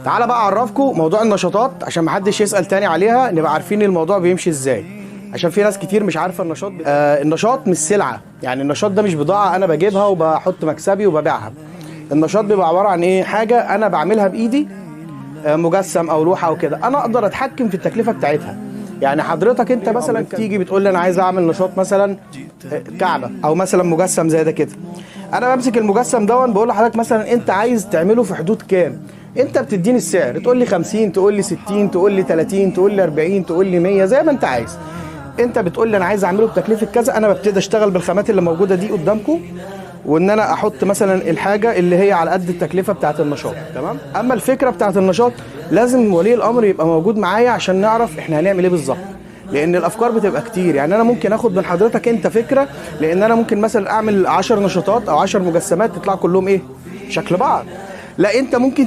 تعالى بقى اعرفكم موضوع النشاطات عشان محدش يسأل تاني عليها، نبقى عارفين الموضوع بيمشي ازاي، عشان في ناس كتير مش عارفه النشاط. النشاط مش سلعه، يعني النشاط ده مش بضاعة انا بجيبها وبحط مكسبي وببيعها. النشاط بيبقى عبارة عن ايه؟ حاجة انا بعملها بايدي، مجسم او لوحة او كده، انا اقدر اتحكم في التكلفة بتاعتها. يعني حضرتك انت مثلا تيجي بتقول لي انا عايز اعمل نشاط مثلا كعبه او مثلا مجسم زي ده كده، انا بمسك المجسم دون بقول لحضرتك مثلا انت عايز تعمله في حدود كام؟ انت بتديني السعر، تقول لي 50، تقول لي 60، تقول لي 30، تقول لي 40، تقول لي 100، زي ما انت عايز. انت بتقول لي انا عايز اعمله بتكلفه كذا، انا ببتدي اشتغل بالخامات اللي موجودة دي قدامكم، وان انا احط مثلا الحاجة اللي هي على قد التكلفة بتاعه النشاط. تمام. اما الفكرة بتاعه النشاط لازم ولي الامر يبقى موجود معايا عشان نعرف احنا هنعمل ايه بالظبط، لان الافكار بتبقى كتير. يعني انا ممكن اخد من حضرتك انت فكرة، لان انا ممكن مثلا اعمل 10 نشاطات او 10 مجسمات تطلع كلهم ايه؟ شكل بعض. لا، انت ممكن